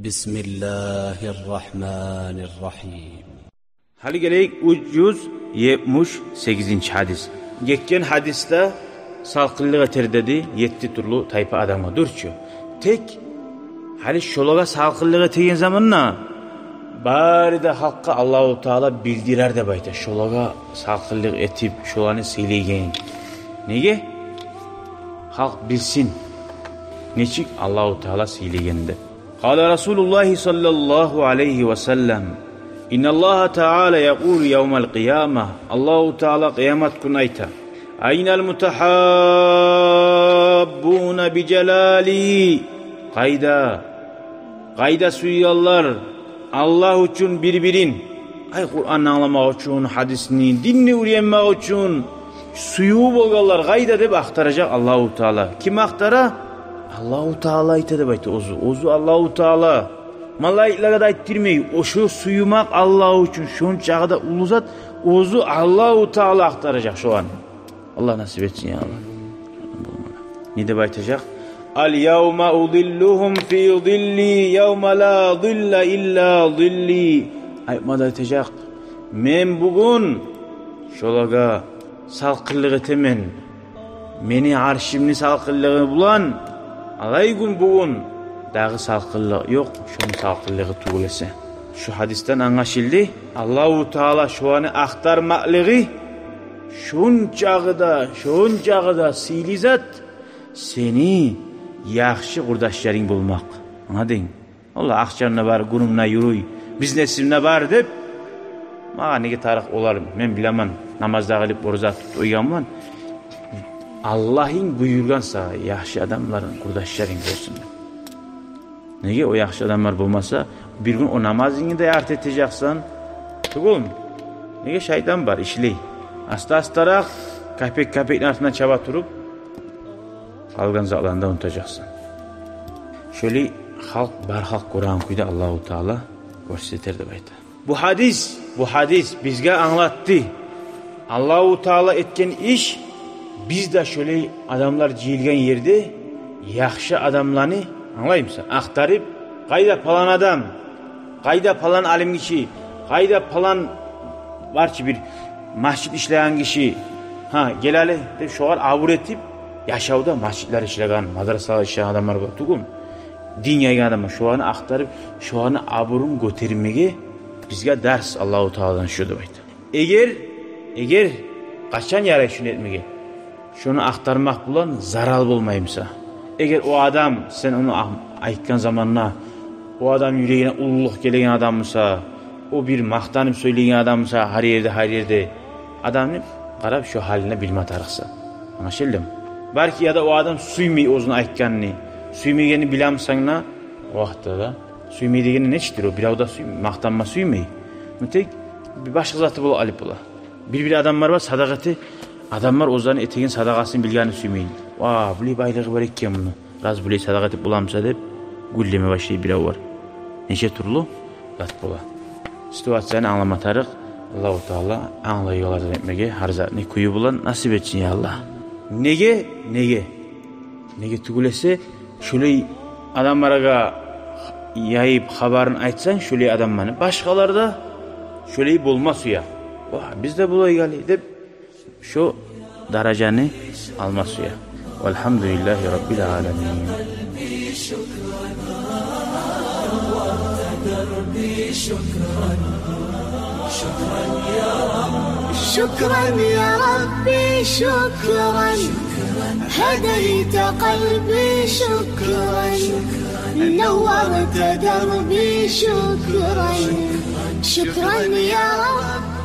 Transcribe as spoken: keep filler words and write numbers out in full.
بسم الله الرحمن الرحيم. Гьали гелейик уьч юз етмиш сегизинчи гьадис. Гетген гьадисде салкъынлыкъ этер деди етти тюрлю тайпа адамгъа, дюр чю. Тек гьали шолагъа салкъынлыкъ этеген заманда бары да халкъгъа Аллагьу Таала билдирер деп айта. Шолагъа салкъынлыкъ этип, шоланы сыйлайгъан. Неге? Халкъ билсин нечик Аллагьу Таала сыйлайгъанны. قال رسول الله صلى الله عليه وسلم: إن الله تعالى يقول يوم القيامة. Аллагьу Таала къыямат гюн айта: أين المتحابون بجلالي؟ Къайда, къайда сюегенлер Аллагь учун бир-бирин? Ай, Къуранны англамакъ учун, гьадисни, динни уьйренмек учун сююв болгъанлар къайда деп ахтаражакъ Аллагьу Таала. Ким ахтара? Аллагьу Таала айта деп айта оьзю. Оьзю Аллагьу Таала. Малайиклеге де айтдырмай. О шо сюймек Аллагь учун шончакъы да уллу зат, оьзю Аллагьу Таала ахтаражакъ шоланы. Аллагь насип этсин, я Аллагь. Не деп айтажакъ? اليوم أظلهم في ظلي يوم لا ظل إلا ظلي. Айтма да айтажакъ: «Мен бугюн шолагъа салкъынлыкъ этемен мени аршымны салкъынлыгъы булан. Алай гюн бугюн дагъы салкъынлыкъ ёкъ шону салкъынлыгъы тюгюл эсе». Шу гьадисден англашылды, Аллагьу Таала шоланы ахтармакълыгъы шончакъы да, шончакъы да сыйлы зат сени яхшы къурдашларынг болмакъ. Англадынг? Валлагь, акъчам да бар, гюнюм де юрюй, бизнесим де бар деп, магъа неге тарыкъ олар, мен билемен, намаз да къылып, ораза тутуп къойгъанман. Аллагьынг буюргъан сагъа яхшы адамларынг, къурдашларынг болсун деп. Неге о яхшы адамлар болмаса, бир гюн о намазынгны да ярты этежексен. Тюгюлмю? Неге шайтан бар, ишлей. Аста-астаракъ, капек-капекни артындан чаба туруп, къалгъан затланы да унутажакъсан. Шолай халкъ, бар халкъ гёреген кюйде Аллагьу Таала гёрсетер деп айта. Бу гьадис, бу гьадис бизге англатды. Аллагьу Таала этген иш, биз де шолай адамлар жыйылгъан ерде яхшы адамланы, англаймысан, ахтарып, къайда палан адам, къайда палан алим гиши, къайда палан барчы бир межит ишлеген гиши, гьа, гел гьали деп, шогъар абур этип, яшавда межитлер ишлеген, мадрасалар ишлеген адамлар бар тюгюлмю? Дин яйгъан адамлар, шоланы ахтарып, шоланы абурун гётермеге бизге дарс Аллагьу Тааладан шу деп айта. Эгер, эгер къачан ярай шуну этмеге? Шону ахтармакъ булан зарал болмаймыса. Эгер о адам, сен ону а-, айтгъан заманда, о адам юрегине уллулукъ гелеген адаммыса, о бир макътанып сёйлейген адаммыса, гьар ерде, гьар ерде, адамны къарап шо гьалын билме тарыкъсан. Англашылдымы? Балки, яда о адам сюймей оьзюню айтгъанын, сюймегенин билемисен де, о вакътиде де. Сюймей дегени нечикдир о? Бирев де сюймей, макътанма сюймей. Ну, тек бир башгъа заты бола алып бола. Бир-бир адамлар бар, садагъа эте, адамлар оьзлени этеген садагъасын билгенин сюймей. Ва, булай байлыгъы бар экен муну, раз булай садагъа этип боламыса деп, гюллеме башлай бирев бар. Нече тюрлю зат бола. Ситуацияны англама тарыкъ. Аллагьу Таала англайгъанлардан этмеге, гьар затны кюю булан насип этсин, я Аллагь. Неге? Неге? Неге тюгюл эсе, шолай адамларгъа яйып хабарын айтсанг, шолай адамланы, башгъалар да шолай болма сюе. Ва, биз де болайыкъ гьали деп, шо даражаны алма сюе. والحمد لله رب العالمين. شكرا يا ربي، شكرا، هديت قلبي، شكرا، نورت دربي، شكرا، شكرا يا رب.